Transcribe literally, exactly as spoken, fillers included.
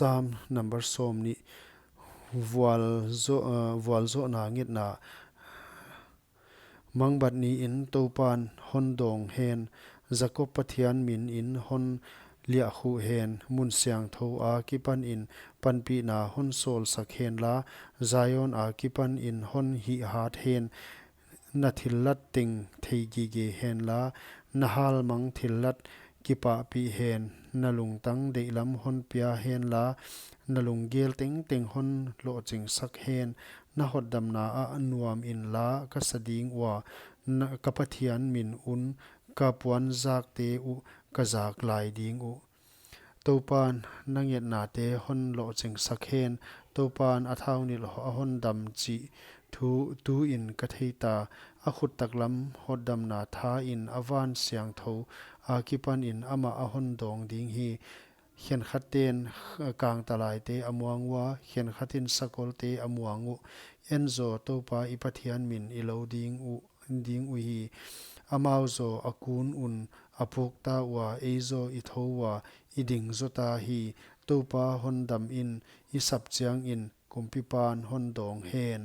Sam number sawmnih. Vualzo-, uh, vualzohna ngetna. Mangbat niin Toupan hon dawng hen, Jakob Pathian minin hon liahkhuh hen, mun siangthou akipanin panpihna hon sawlsak henla, Zion akipanin hon hihhat hen, na thillat teng theigige henla, na halmang thillat kipahpih hen, na lungtang deihlam hon pia henla, na lunggel tengteng hon lohchingsak hen, na hotdamna ah nuam inla ka sa ding ua, na, ka Pathian min un ka puanzakte uh ka zak lai ding uh. Toupan na ngetnate hon lohchingsak hen, Toupan a thaunilh a hon dam chih thu tuin ka theita, a khut taklam hotdamna thain a van siangthou akipanin amah a hon dawng ding hi. Khenkhatte'n kangtalaite a muang ua, khenkhatin sakolte a muang uh. Eizaw Toupa i Pathian min i lo ding uh, ding uhi. Amau zaw a kun un a pukta ua, eizaw i thou ua, i ding zota hi. Toupa hon damin, i sap chiangin kumpipan hon dawng hen.